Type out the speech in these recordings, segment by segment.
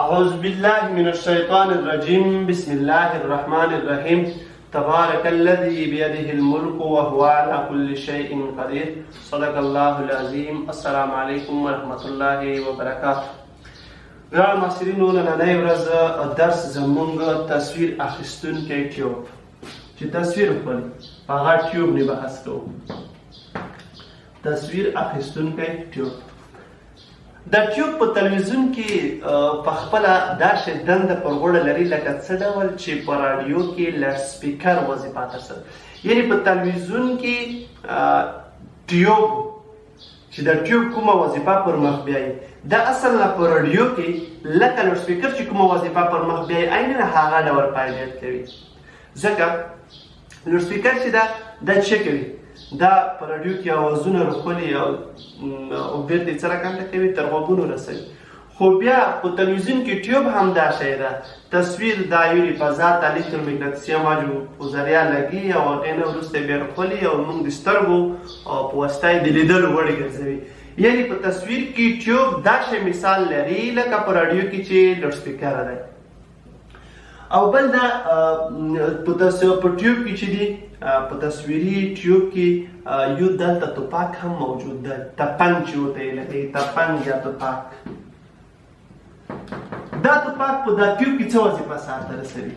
اعوذ بالله من الشیطان الرجیم، بسم الله الرحمن الرحیم، تبارك الذي بيده الملك وهو على كل شيء قدير، صدق الله العظیم. السلام علیکم ورحمت الله وبرکاته. ګران محصلینو، نننۍ ورځ درس زمونږ تصویر اخیستونکی ټیوب چې تصویر خپل په هغه ټیوب نه بحث کوو. تصویر اخیستونکی ټیوب، د ټیوب په تلویزیون کې په خپله داسې دنده پر غوړه لري لکه څه ډول چې په راډیو کې لاډسپیکر وظیفه ترسره، یعنی په تلویزیون کې ټیوب چې د ټیوب کومه وظیفه پر مخ بیایي، دا اصل نه په راډیو کې لکه لاډسپیکر چې کومه وظیفه پر مخ بیایي عینا هغه ډول فعالیت کوي. ځکه لاډسپیکر چې دا څه کوي، دا په راډیو کې اوازونه رخولي او بیرته یې څه راکنده کوي، تر غوږونو رسوي. خو بیا په تلویزیون کې ټیوب هم دا شی ده، تصویر دا یوري فضا ته الکترومغناطیسي امواجو په ذریعه لګي او هغې نه وروسته یې بیا رخولي او موږ د سترګو او په واسطه یې د لیدلو وړ ګرځوي. یعنی په تصویر کې ټیوب دا شی مثال لري لکه په راډیو کې چې لاډسپیکر دی. او بل دا په ټیوب کې چې دي، په تصویري ټیوب کې یو دلته توپاک هم موجود دی، تپنګ چې ورته یې لګوي، تپنګ یا توپاک. دا توپاک په دا ټیوب کې څه وظیفه سرته رسوي؟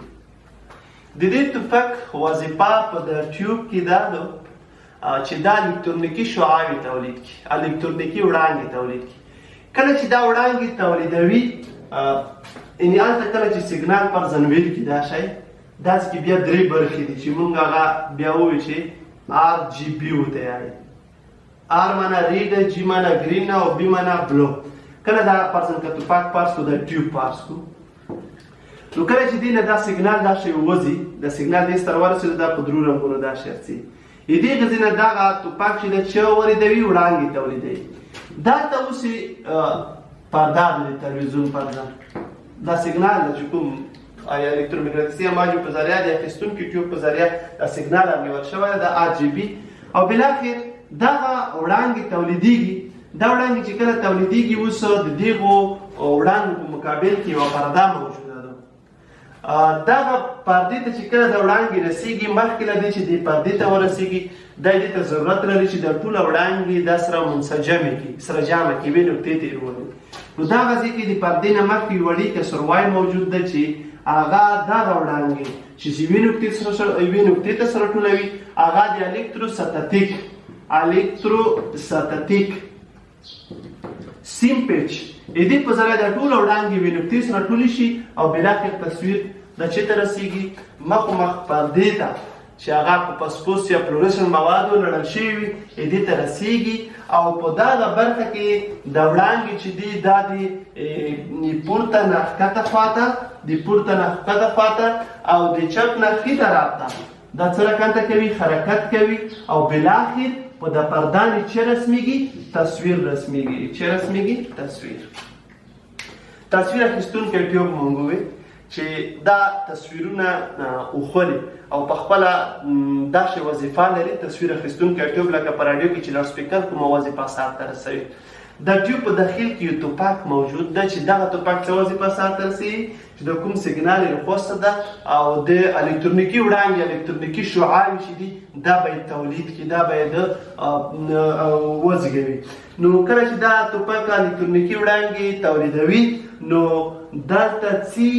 د دې توپک وظیفه په دا ټیوب کې دا ده چې دا الکترونیکي شعاوې تولید کړي، الکترونیکي وړانګې تولید کړي. کله چې دا وړانګې تولیدوي، یعنې هلته کله چې سیګنال فرضاً ویل کړي دا شی، داسې کې بیا درې برخې دي چې مونږ هغه بیا ووایو چې آر جی بي ورته یایي. آر معنا ریډ، جی معنا ګرین او بي معنا بلو. کله دا فرضاً که توپاک پارس کو، دا ټیوب پارس کو، نو کله چې دې نه دا سیګنال دا شی ووځي، دا سیګنال دې سره ورسېدو، دا په درو رنګونو دا شی څي. دې غزې نه دغه توپاک چې د څه وریدوي، وړانګې تولیدوي. دلته اوس پرده ده د تلویزیون پرده، دا سیګنال ده چې کوم الکترومغناطیسي امواجو په ذریعه د اخیستونکي ټیوب په ذریعه دا سیګنال نیول شوی ده، د آر جی بي. او بالاخر دغه وړانګې تولیدېږي. دا وړانګې چې کله تولیدېږي، اوس د دغو وړانګو په مقابل کې یوه پرده موجوده ده. دغه پردې ته چې کله د وړانګې رسېږي، مخکې له دې چې دې پردې ته ورسېږي، دا دې ته ضرورت لري چې د ټوله وړانګې دا سره منسجمې کړي، سره جمع کړي، یوې نقطې ته یې وروړي. نو دغه ځای کې د پردې نه مخکې یو وړوکی سروای موجود ده چې هغه دغه وړانګې چې یوې نقطې سره یوې نقطې ته سره ټولوي، هغه د الکتروستاتیک سیم پیچ د دې په ذریعه د ټولو وړانګې یوې نقطې سره ټولې شي او بالاخره تصویر د چې ته رسېږي، مخ مخ پردې ته چې هغه په پسپوس یا فلورسنټ موادو لړل شوي وي، دې ته رسېږي. او په دغه برخه کې د وړانګې چې دي، دا د پورته نه ښکته خواته، د پورته نه ښکته خواته او د چپ نه ښي طرف ته دا څه رکنته کوي، حرکت کوي. او بالاخر په د پردانې چې رسمیږي، تصویر رسمیږي، چې رسمیږي تصویر. تصویر اخیستونکی ټیوب مونږ وویل چې دا تصویرونه اوخولي او په خپله داسې وظیفه لري تصویر اخیستونکی ټیوب، لکه په راډیو کې چې لاډسپیکر کومه وظیفه سرته رسوي. د ټیوب په داخل کې یو توپاک موجود ده چې دغه توپاک څه وظیفه سرته رسوي، چې د کوم سیګنال یې راخوسته ده او د الکترونیکي وړانګې، الکترونیکي شعاوې چې دي، دا به یې تولید کړي، دا به یې وزېږوي. نو کله چې دا توپک الکترونیکي وړانګې تولیدوي، نو دلته څي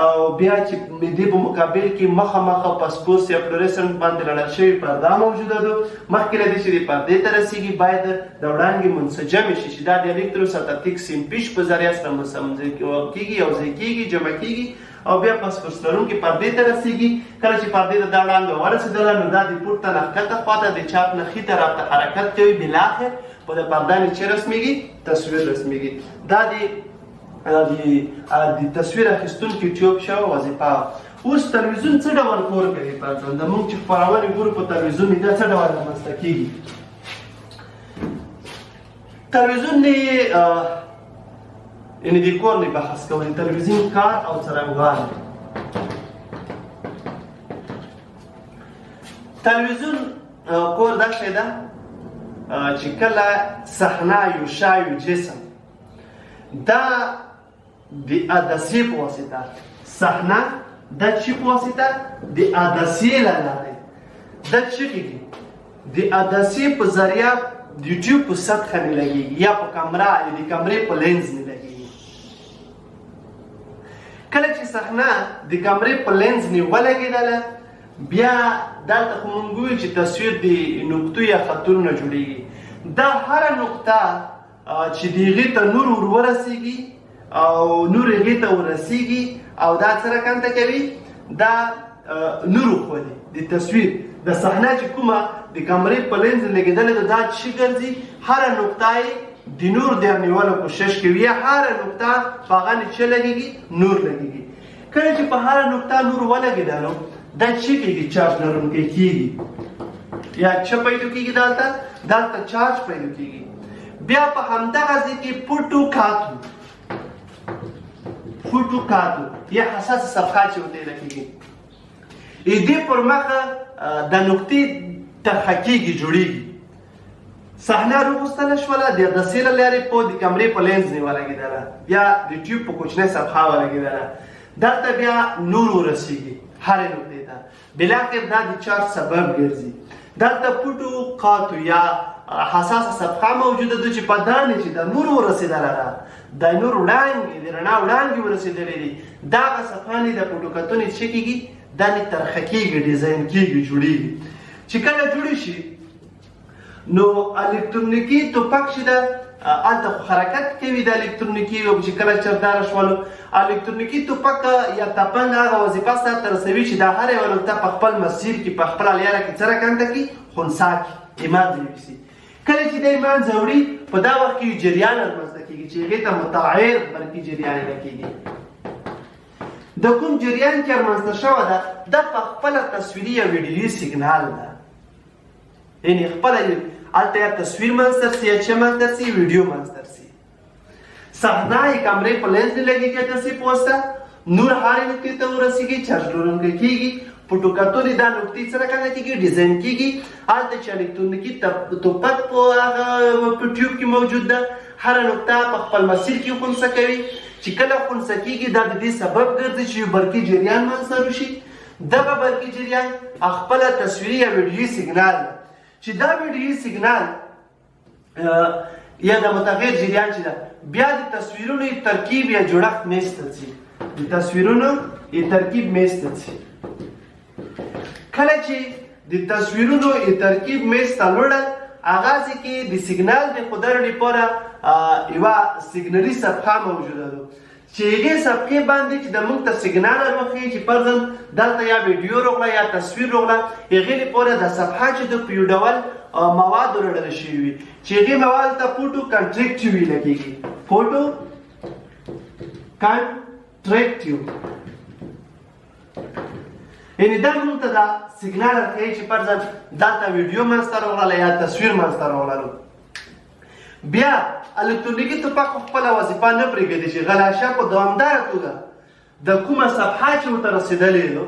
او بیا چې دې په مقابل کې مخه مخه پسپوس یا فلورسنټ باندې لړل شوې پرده موجوده ده، مخکې له دې چې دې پردې ته رسېږي، باید د وړانګې منسجمې شي چې دا د الکتروستاتیک سیمپیش په ذریعه سره منسجم کېږي، یو ځای کېږي، جمع کېږي او بیا پسپوس لرونکې پردې ته رسېږي. کله چې پردې ته دا وړانګه ورسېدله، نو دا د پورته نه ښکته خواته، د چپ نه ښي طرف ته حرکت کوي. بالاخر په د پردانې چې رسمېږي، تصویر رسمېږي. دا د تصویر اخیستونکي ټیوب شوه وظیفه. اوس تلویزیون څه ډول کور کوي؟ فرضاً د موږ چې خپرونې ګورو په تلویزیون کې، دا څه ډول رامنځته کېږي؟ تلویزیون نه یعنې د کور نه بحث کوو، د تلویزیون کار او څرنګوالی. تلویزیون کور دا شی ده چې کله صحنه یو شی یو جسم دا د عدسې په واسطه، صحنه د چی په واسطه، د عدسې له لارې د چی کېږي، د عدسې په ذریعه د ټیوب په سطحه نه لګېږي یا په کمره یا د کمرې په لینز نه لګېږي. کله چې صحنه د کمرې په لینز نه ولګېدله، بیا دلته خو مونږ وویل چې تصویر د نقطو یا خطونو نه جوړېږي. دا هره نقطه چې د هغې ته نور ور ورسېږي او نور هغې ته ورسېږي او دا څه رقم ته کوي، دا نور وخولي د تصویر د صحنه چې کومه د کمرې په لینز لګېدلې ده، دا چې ګرځي هره نقطه یې د نور د نیولو کوشش کوي، یا هره نقطه په هغه نه چې لګېږي نور لګېږي. کله چې په هره نقطه نور ولګېدلو، دا چې کېږي چارج لرونکی کېږي یا څه پیدا کېږي، دلته چارج پیدا کېږي. بیا په همدغه ځای کې فوټو کاتو یا حساسه صفحه چې ورته ویل کېږي، دې پر مخه د نقطې طرحه کېږي، جوړېږي. صحنه راوغوستله شوله، د عدسې له لارې په د کمرې په لینز نه ولګېدله یا د ټیوب په کوچنۍ صفحه ولګېدله، دلته بیا نور ورسېږي هرې نقطې ته، بالاخر دا د چارج سبب ګرځي. دلته پټو قاتو یا حساسه صفحه موجوده ده چې په دانې چې د نور ورسېدله ده، د نور وړانګې، د رڼا وړانګې ورسېدلې دي، دغه صفحه نه د پټو کتونې څه کېږي، دا نه طرحه کېږي، ډیزاین کېږي، جوړېږي. چې کله جوړې شي نو الکترونیکي توپک چې ده هلته خو حرکت کوي د الکترونیکي، او چې کله چرداره شولو الکترونیکي توپک یا تپنګ هغه وظیفه سرته رسوي چې دا هره یوه نقطه په خپل مسیر کې په خپله لیاره کې څه رقم ته کړي، خنثا کړي، ایمان ځای ویسي. کله چې دا ایمان ځای وړي، په دا وخت کې یو جریان رامنځته کېږي چې هغې ته متعیر برقي جریان ویل کېږي. د کوم جریان چې رامنځته شوی ده، دا په خپله تصویري یا ویډیويي سیګنال ده، یعنې خپله هلته یا تصویر منځته رسي یا څه منځته رسي، ویډیو منځته رسي. صحنه یې کمرې په لینز نه لګېږي عدسې په واسطه، نور هرې نقطې ته ورسېږي، چارج لرونکی کېږي، په ټوکاتونې دا نقطې څه رقم کېږي، ډیزاین کېږي. هلته چې الکترونیکي توپک په هغه په ټیوب کې موجود ده، هره نقطه په خپل مسیر کې خنثی کوي. چې کله خنثی کېږي، دا د دې سبب ګرځي چې یو برقي جریان منځته راشي. دغه برقي جریان خپله تصویري یا ویډیويي سیګنال ده، چې دا ویډیويي سیګنال یا د متغیر جریان چې ده، بیا د تصویرونو یې ترکیب یا جوړښت منځته ځي، د تصویرونو یې ترکیب منځته ځي. کله چې د تصویرونو یې ترکیب منځته لوړل، هغه ځای کې د سیګنال د ښودلو لپاره یوه سیګنلي صفحه موجوده ده، چې هغې صفحې باندې چې د موږ ته سیګنال وروښیي چې فرضاً دلته یا ویډیو راغله یا تصویر راغله، هغې لپاره د صفحه چې ده په یو ډول موادو رړل شوي وي، چې هغې موادو ته فوټو کنټریکټیو ویل کېږي. فوټو کنټریکټیو یعنې دا موږ ته دا سیګنال راښیي چې فرضاً دلته ویډیو منځته راغله یا تصویر منځته راغللو. بیا الکترونیکي توپک خو خپله وظیفه نه پرېږدي چې غلاشه په دوامداره توګه د کومه صفحه چې ورته رسېدلې ده،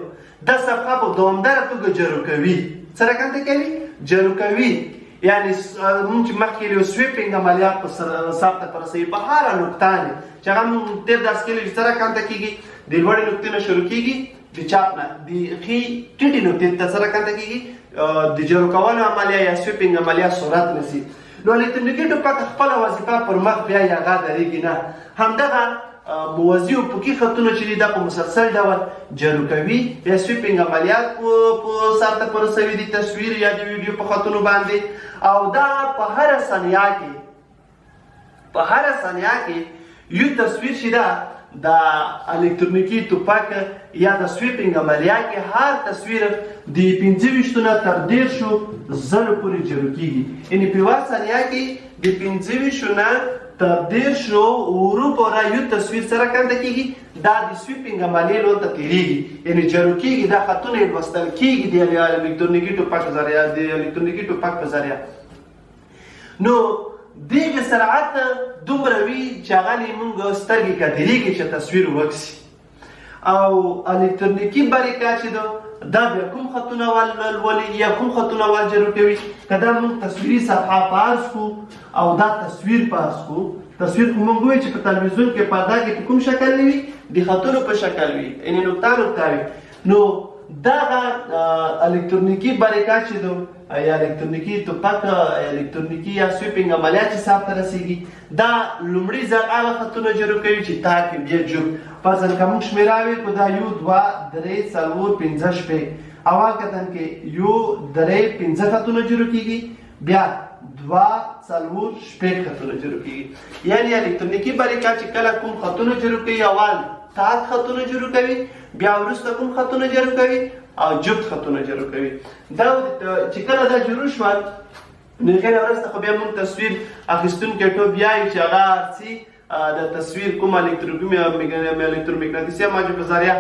دا صفحه په دوامداره توګه جرو کوي. څه رقم ته کوي؟ جرو کوي. یعنې موږ چې مخکې یو سویپینګ عملیات په سر ته رسوي په هره نقطه نه چې هغه موږ تېر درس کې چې څه رقم ته کېږي، د لوړې نقطې نه شروع کېږي، د چاپ نه د ښې ټیټې نقطې ته څه رقم ته کېږي، د جرو کولو عملیه یا سویپینګ عملیه سرعت نیسي. نو الکترونیکي ټوپک خپله وظیفه پر مخ بیا یې هغه درېږي نه، همدغه موازي او پوکي خطونه چې دي دا په مسلسل ډول جرو کوي یا سویپینګ عملیات په سر ته رسوي د تصویر یا د ویډیو په خطونو باندې. او دا په هره ثانیه کې، په هره ثانیه کې یو تصویر چې ده د الکترونیکي ټوپک یا د سویپینګ عملیه کې هر تصویر د 25 نه تر 30 ځلو پورې جرو کېږي. یعنې په یوه ثانیه کې د 25 نه تر 30 ورو پورې یو تصویر سره کنده کېږي، دا د سویپینګ عملیې لور ته تېرېږي، یعنې جرو کېږي، دا خطونه یې لوستل کېږي د الکترونیکي ټوپک په ذریعه، د الکترونیکي ټوپک په ذریعه. نو دغه سرعت دومره وي چې هغه نه موږ سترګې کتلېږي چې تصویر وکسي. او الکترونیکي بریکا چې ده دا بیا کوم خطونه ولولي یا کوم خطونه وال جرو کوي؟ که دا موږ تصویري صفحه فرض کو او دا تصویر فرض کو، تصویر خو موږ وایو چې په تلویزیون کې پرده کې په کوم شکل وي؟ د خطونو په شکل وي، یعنې نقطه نقطه وي. نو دغه الکترونیکي برېکا چې ده یا الکترونیکي ټوپک، الکترونیکي یا sweeping عملیات چې سر ته رسېږي، دا لومړي ځل هغه خطونه جرو کوي چې تاک بیا جوړ. فرضاً که موږ شمېره وکړو، دا 1 2 3 4 5 6، اول کتن کې 1 3 5 خطونه جرو کېږي، بیا 2 4 6 خطونه جرو کېږي. یعنې الکترونیکي برېکا چې کله کوم خطونه جرو کوي، اول تاک خطونه جرو کوي، بیا وروسته کوم خطونه جرو کوي او جفت خطونه جرو کوي. دا چې کله دا جرو شول، نو هغې نه وروسته خو بیا موږ تصویر اخیستونکی ټوپ بیایو چې هغه څي د تصویر کوم الکترومقناطیسي امواجو په ذریعه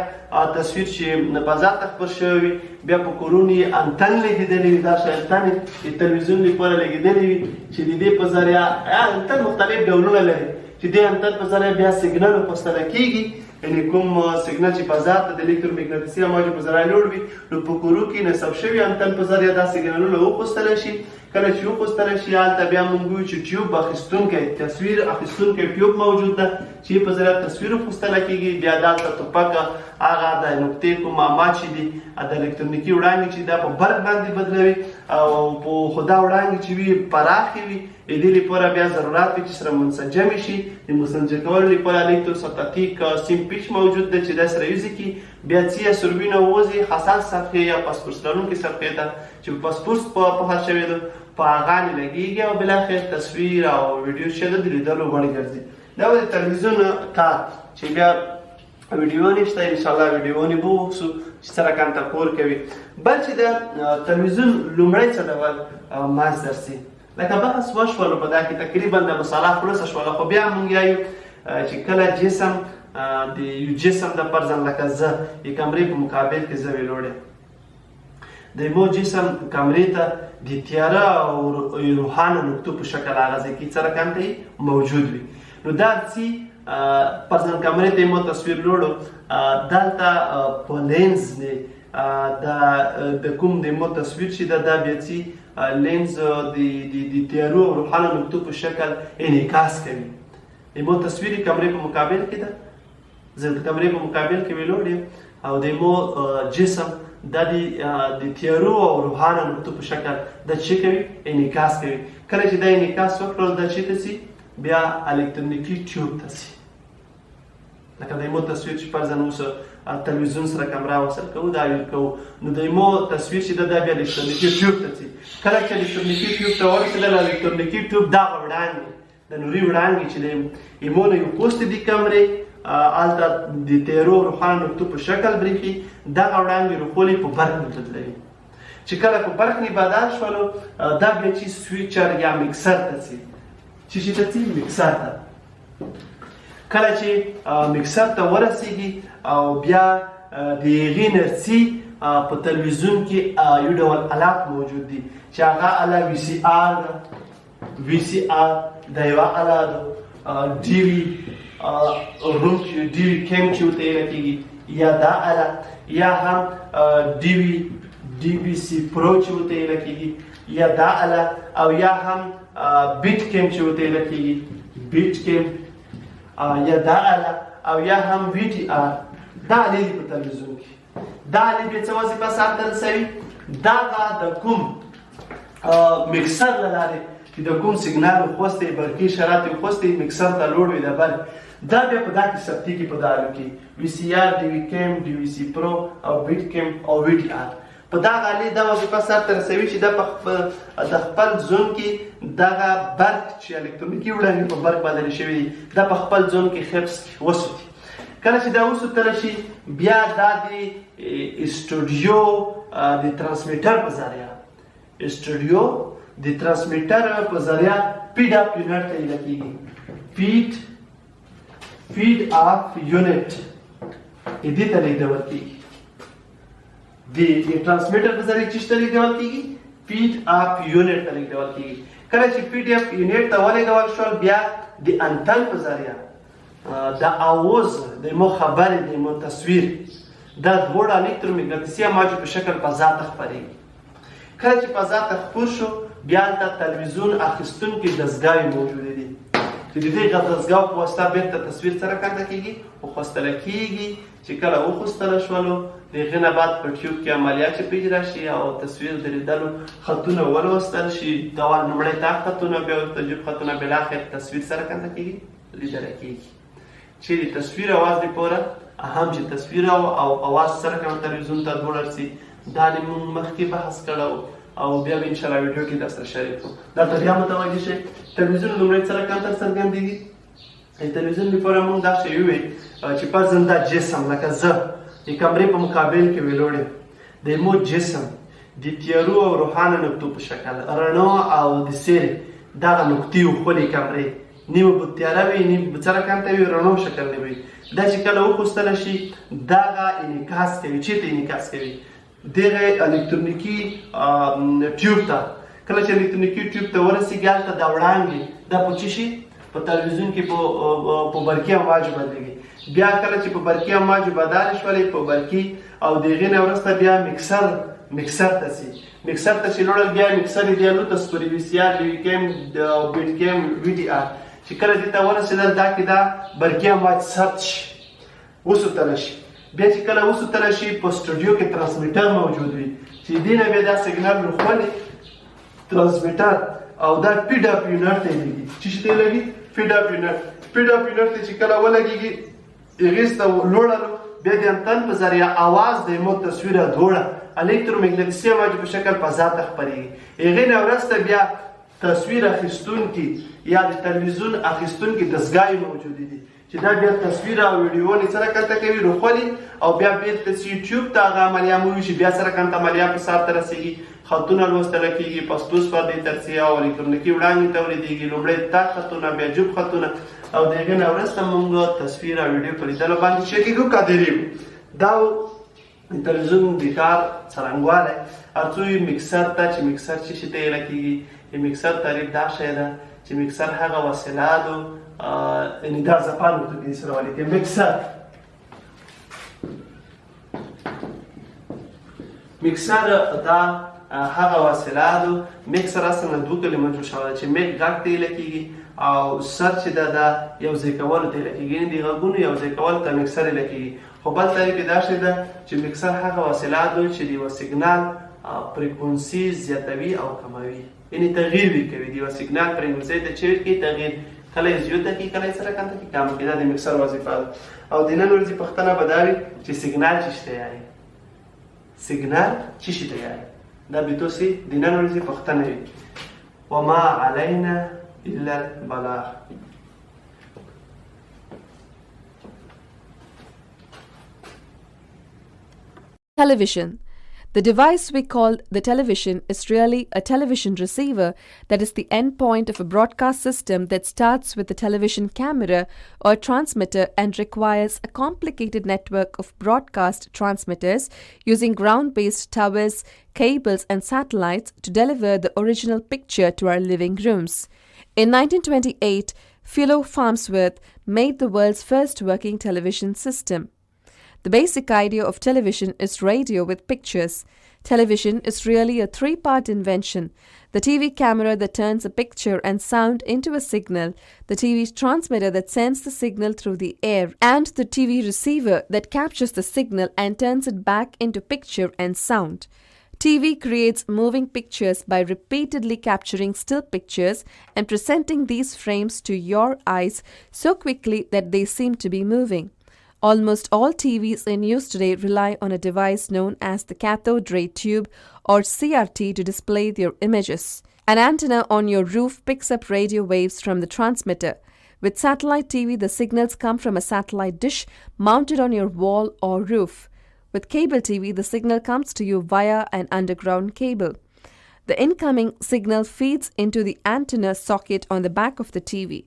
تصویر چې فضا ته خپور شوی وي، بیا په کورونو یې انتن لګېدلی وي، دا شی انتن یې د تلویزیون لپاره لګېدلی وي چې د دې په ذریعه انتن مختلف ډولونه لري چې دې انتن په ذریعه بیا سیګنل وپوستله کېږي. یعنې کوم سیګنل چې فضا ته د الکترومقناطیسي امواجو په ذریعه لوړ وي، نو په کورو کې نصب شوي انتن په ذریعه دا سیګنلونه وپوستلی شي. کله چې وپوستلی شي، هلته بیا موږ وایو چې ټیوب اخیستونکی، تصویر اخیستونکی ټیوب موجود ده چې په ذریعه تصویر وپوستله کېږي. بیا دلته ټوپک هغه د نقطې کوم ماما چې دي، د الکترونیکي وړانګې چې دا په برق باندې بدلوي، او په خدا وړانګې چې وي پراخې وي، د دې لپاره بیا ضرورت وي چې سره منسجمې شي. د منسجم کولو لپاره الکتروستاتیک سیم پیچ موجود ده چې دا سره یوځای کړي، بیا څه یا سربینه ووځي حساس صفحې یا پاسپورت لرونکې صفحې ته چې په پاسپورت پوهه شوې ده، په هغه نه لګېږي او بالاخره تصویر او ویډیو چې ده د لیدلو وړ ګرځي. دا و د تلویزیون کار چې بیا ویډیو نشته، انشاءالله ویډیوونې به وکړو چې څه رقم ته کور کوي. بل چې د تلویزیون لومړی څه ډول منځ ته رسي، لکه بحث وشولو په دا کې تقریبا د مساله خلاصه شوله. خو بیا مونږ یایو چې کله جسم د یو جسم د فرضاً لکه زه د کمرې په مقابل کې زه ویلوړ یم، د مو جسم کمرې ته د تیاره او روښانه نقطو په شکل هغه ځای کې څه رقم ته موجود وي. نو دا چې فرضاً کمرې ته مو تصویر لوړو، دلته په لینز دی د کوم د مو تصویر چې ده، دا بیا چې لینز د تیارو او روښانه نقطو په شکل انعکاس کوي. د مو تصویر کمرې په مقابل کې ده، زه د کمرې په مقابل کې ویلوړ یم او د مو جسم دا د تیارو او روښانه نقطو په شکل دا چې کوي انعکاس کوي. کله چې دا انعکاس وکړل، دا چې ته ځي بیا الکترونیکي ټیوب ته ځي. لکه د مو تصویر چې فرضاً اوس تلویزیون سره کمره وصل کوو، دا ویل کوو، نو د مو تصویر چې ده دا بیا الکترونیکي ټیوب ته ځي. کله چې الکترونیکي ټیوب ته ورسېدل، الکترونیکي ټیوب دغه وړانګې، د نوري وړانګې چې د ایمو نه یو پوست دي کمرې، هلته د تیرو روښانه نقطو په شکل برېښي، دغه وړانګې روښولې په برق نه بدلوي. چې کله په برق نه بدل شولو، دا بیا چې سویچر یا میکسر ته ځي، چې شي ته ځي میکسر ته. کله چې میکسر ته ورسېږي او بیا د هغې نرسي په تلویزیون کې یو ډول الات موجود دي چې هغه اله وي سي آر ده، وي سي آر دا یوه اله ده، ډي وي روم چې ډي وي کیم چې ورته ویل کېږي، یا دا اله، یا هم ډي وي ډي بي سي پرو چې ورته ویل کېږي، یا دا اله، او یا هم بیټ کیم چې ورته ویل کېږي، بیټ کیم، یا دا اله، او یا هم وي ټي آر. دا الې دي په تلویزیون کې. دا الې بیا څه وظیفه سر ته رسوي؟ دغه د کوم میکسر له لارې چې د کوم سیګنال وخوستې، برقي اشارات یې وخوستې، میکسر ته لوړ وي د برق، دا بیا په دا کې ثبتېږي په دا الو کې، وي سي آر، ډي وي کیم، ډي وي سي پرو او بیټ کیم او وي ټي آر. په دا غالۍ دا وظیفه سر ته رسوي چې دا په د خپل زون کې دغه برق چې الکترونیکي وړانګې په برق بدلې شوې دي، دا په خپل زون کې حفظ کړي، وساتي. کله چې دا وساتل شي، بیا دا د استودیو د ترانسمیټر په ذریعه، استودیو د ترانسمیټر په ذریعه فیډ اپ یونټ ته ویل کېږي. فیډ اپ یونټ دې ته لېږدول کېږي. د ترانسمیټر په ذریعه چې ته لېږدول کېږي، فیډ اپ یونټ ته لېږدول کېږي. کله چې فیډ اپ یونټ ته ولېږدول شول، بیا د انتن په ذریعه د آواز، د مو خبرې، د مو تصویر دا دواړه الکترومقناطیسي امواجو په شکل فضا ته خپرېږي. کله چې فضا ته خپور شو، بیا هلته تلویزیون اخیستونکي دستګاوې موجودې دي چې د دې دستګاو په واسطه بېرته تصویر څه رکنده کېږي، وخوستله کېږي. چې کله وخوستله شولو، د هغې نه بعد په ټیوب کې عملیات چې په اجرا شي او تصویر د لیدلو خطونه ولوستل شي، دا لومړی تا خطونه، بیا ورته جوب خطونه، بالاخره تصویر څه رکنده کېږي، لیدل کېږي. چې د تصویر اواز لپاره هم چې تصویر او اواز سره کوم تلویزیون ته دواړه رسي، دا د موږ مخکې بحث کړی او بیا به انشاءالله ویډیو کې در سره شریک کړو. دلته بیا متوجه شئ، تلویزیون لومړی څه رقم تر څرګندېږي. د تلویزیون لپاره موږ دا شی وویل چې فرضاً دا جسم لکه زه د کمرې په مقابل کې ولاړ یم، د مو جسم د تیارو او روښانه نقطو په شکل رڼا او د سیرې دغه نقطې وخولې کمرې نیمه به تیاره وي، نیمه به څه رقم ته وي، رڼو شکل نه وي. دا چې کله وخوستله شي، دغه انعکاس کوي. چېرته انعکاس کوي؟ دغه الکترونیکي ټیوب ته. کله چې الکترونیکي ټیوب ته ورسېږي، هلته دا وړانګې دا په څه شي، په تلویزیون کې په برقي امواجو بدلېږي. بیا کله چې په برقي امواجو بدلې شولې، په برقي او د هغې نه وروسته بیا مکسر ته ځي. مکسر ته چې لوړل، بیا مکسر یې بیا لوته سپوري، وي سي ار، وي کیم، بیټ کیم، وي ډي ار. چې کله دې ته ورسېدل، دا کې دا برقي امواج ثبت شي، وسوتل شي. بیا چې کله وسوتل شي، په سټوډیو کې ترانسمیټر موجود وي چې دې نه بیا دا سیګنل رخولي ترانسمیټر، او دا پی ډاپ یونټ ته لګي. چې څه ته لګي؟ پی ډاپ یونټ. پی ډاپ یونټ ته چې کله ولګېږي، هغې ته لوړلو، بیا د انتن په ذریعه اواز د مو تصویر دواړه الکترومقناطیسي امواج په شکل فضا ته خپرېږي. هغې نه وروسته بیا تصویر اخیستونکي یا د تلویزیون اخیستونکي دستګاوې موجودې دي چې دا بیا تصویر او ویډیوونه څه رقم کوي، رخولي، او بیا بېرته چې یوټیوب ته هغه عملیه مو وي چې بیا څه رقم ته عملیه په سر ته رسېږي، خطونه لوستل کېږي، پستوس پر دې ترڅي او الکترونیکي وړانګې تولیدېږي. لومړی تک خطونه، بیا جوب خطونه، او د هغې نه وروسته موږ تصویر او ویډیو په لیدلو باندې چې کېږو قادرېږو. دا د تلویزیون د کار څرنګوالی. هر څو یې مکسر ته چې مکسر څه شي ته ویل کېږي، د مکسر تعریف دا شی ده چې مکسر هغه وسیله ده، یعنې دا ځپان ورته کې سره ولیکئ. مکسر دا هغه وسیله ده. مکسر اصلا له دوه کلمو جوړ شوی دی چې مک غږ ته ویل کېږي او سر چې ده دا یو ځای کولو ته ویل کېږي، یعنې د غږونو یو ځای کولو ته مکسر ویل کېږي. خو بل تعریف یې دا شی ده چې مکسر هغه وسیله ده چې د یوه سیګنال فریکونسي زیاتوي او کموي، یعنې تغییر ورکوي. د یوه سیګنال فریکونسي ته چې ورکوي تغییر، کله یې زیاته کړي، کله یې څه رقم ته کړي، کمه کړي. دا د مکسر وظیفه ده. او د نن ورځې پوښتنه به دا وي چې سیګنال څه شي ته یایي؟ سیګنال څه شي ته یایي؟ دا به تاسې د نن ورځې پوښتنه وي. وما علینا الا البلاغ. Television. The device we call the television is really a television receiver that is the end point of a broadcast system that starts with the television camera or transmitter and requires a complicated network of broadcast transmitters using ground-based towers, cables and satellites to deliver the original picture to our living rooms. In 1928, Philo Farnsworth made the world's first working television system. The basic idea of television is radio with pictures. Television is really a three-part invention. The TV camera that turns a picture and sound into a signal, the TV transmitter that sends the signal through the air, and the TV receiver that captures the signal and turns it back into picture and sound. TV creates moving pictures by repeatedly capturing still pictures and presenting these frames to your eyes so quickly that they seem to be moving. Almost all TVs in use today rely on a device known as the cathode ray tube or CRT to display their images. An antenna on your roof picks up radio waves from the transmitter. With satellite TV, the signals come from a satellite dish mounted on your wall or roof. With cable TV, the signal comes to you via an underground cable. The incoming signal feeds into the antenna socket on the back of the TV.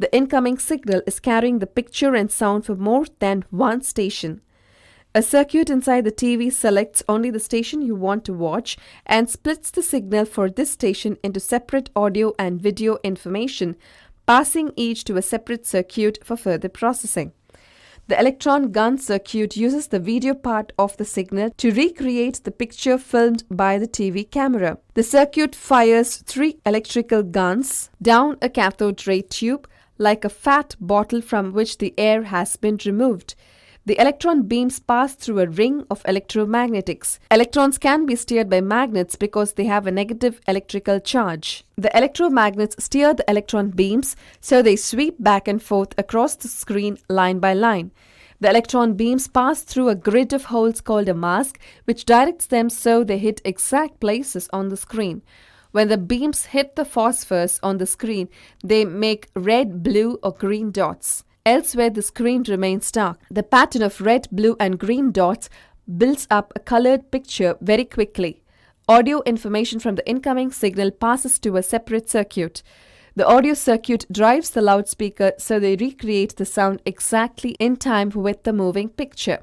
The incoming signal is carrying the picture and sound for more than one station. A circuit inside the TV selects only the station you want to watch and splits the signal for this station into separate audio and video information, passing each to a separate circuit for further processing. The electron gun circuit uses the video part of the signal to recreate the picture filmed by the TV camera. The circuit fires 3 electrical guns down a cathode ray tube like a fat bottle from which the air has been removed. The electron beams pass through a ring of electromagnetics. Electrons can be steered by magnets because they have a negative electrical charge. The electromagnets steer the electron beams so they sweep back and forth across the screen line by line. The electron beams pass through a grid of holes called a mask, which directs them so they hit exact places on the screen. When the beams hit the phosphors on the screen, they make red, blue, or green dots. Elsewhere, the screen remains dark. The pattern of red, blue, and green dots builds up a colored picture very quickly. Audio information from the incoming signal passes to a separate circuit. The audio circuit drives the loudspeaker so they recreate the sound exactly in time with the moving picture.